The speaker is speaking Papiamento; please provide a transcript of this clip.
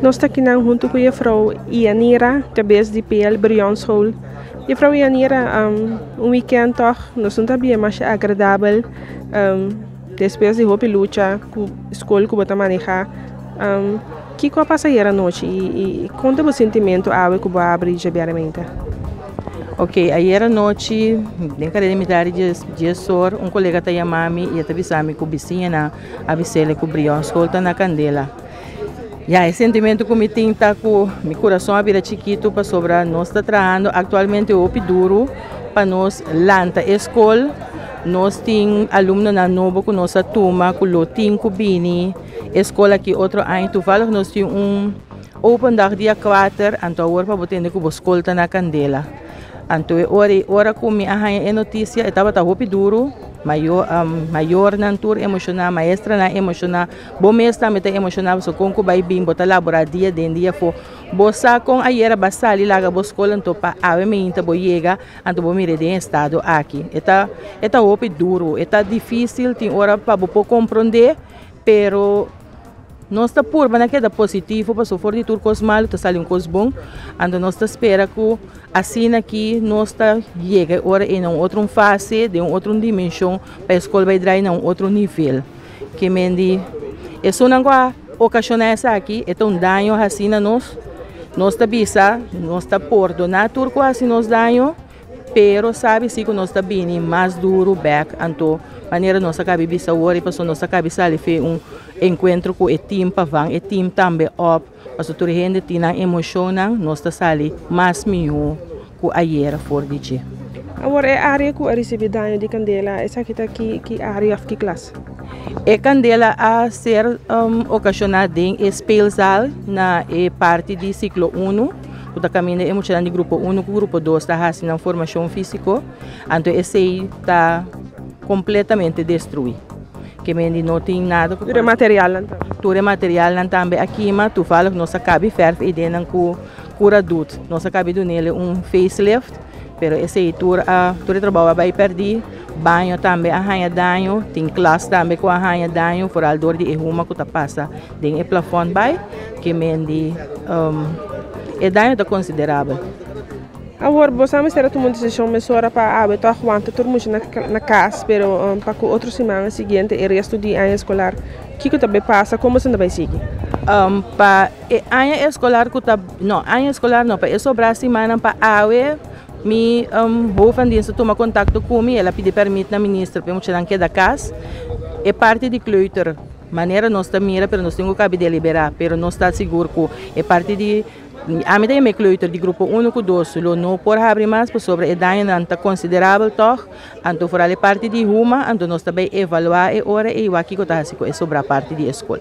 Nos ta akinan huntu ku Juffrouw Ianira kabes di PL Brion School. Juffrouw Ianira, un weekend tòg nos no ta bien masha agradabel despues di hopi lucha ku skol ku bo ta manehá. Kiko a pasa ayer anochi i kon ta bo sintimentu awe ku bo a abri djabièrnementa? Ok, ayer anochi den kareda di mitad di dies or un kolega ta yama mi i e ta bisa mi ku bisiñanan a bis'el ku Brion School ta na kandela. Ya, e sentimentu ku mi tin ta ku mi kurason a bira chikitu pasobra nos ta trahando aktualmente hopi duru pa nos lanta e skol. Nos tin alumnonan nobo ku nos a tuma ku lo tin ku bini e skol aki otro aña. Toevallig nos tin un open dag dia kuater, anto awor pa bo tende ku bo skol ta na kandela. Anto e ora ei, ora ku mi a haña e notisia e tabata hopi duru, mayor mayornan tur emoshoná, maestranan emoshoná. Bo mes tambe ta emoshoná pasobra kon ku bai bin bo ta laborá dia den dia afó. Bo sa kon ayera bo a sali laga bo skol anto pa awe meinta bo yega anto bo mira den e estado aki. E ta e ta hopi duru, e ta difísil tin ora pa bo por komprondé pero nos ta purba na keda positivo pasobra for di tur kos malu ta sali un kos bon. Anto nos ta spera ku asina aki nos ta yega e ora ei na un otro fase, den un otro dimenshon pa e skol bai drai na un otro nivel. Ke men di, Esunnan ku a okashoná esaki, e ta un daño hasí na nos. Nos ta bisa, nos ta pordoná tur ku hasi nos daño, pero sabi si ku nos ta bini mas duru bèk. Anto, manera nos a kabi bisa awor i pasobra nos a kabi sali fe un enkuentro ku e tim pa van e tim tambe òp, pasobra tur hende tin nan emoshonnan, nos ta sali mas mihó ku ayera for di dje. Awor e área ku a risibí daño di kandela, esaki ta ki ki área òf ki klas? E kandela a ser okashoná den e speelzaal na e parti di siklo unu, ku ta kaminda e muchanan di grupo unu ku grupo dos ta hasi nan formashon físiko, anto esei ta kompletamente destruí. Ke men di no tin nada ku. Tur e materialnan tambe? Tur e materialnan tambe a kima, toevallig nos a kabi fèrf eidennan ku. Cura Dut, nos a cabi dunele un facelift, pero esey tur a tur e trabou a bay perdi, baño tambe a haña daño, tin klas tambe cu a haña daño, vooral door di e huma cu ta pasa den e plafond bay, ke men di e daño ta considerabel. Awor, bo sa mester a tuma un decision mesora pa awe tog wanta tur mucha na cas, pero pa cu otro siman siguiente e resto di aña escolar, kico ta bay pasa, como esnan ta bay sigui? Pa E aña eskolar ku ta, no, aña eskolar no, pa e sobrá simannan pa awe mi hoofddienst a tuma kontakto ku mi, el a pidi pèrmit na minister pa e muchanan keda kas. E parti di kleuter, manera nos ta mira, pero nos tin ku kabi deliberá, pero nos ta sigur ku e parti di, ami ta yama e kleuter di grupo uno ku dos lo no por habri mas pasobra e dañonan ta konsiderabel tòg, anto foral e parti di huma, anto nos ta bai evaluá e ora ei wak kiko ta hasi ku e sobrá parti di e skol.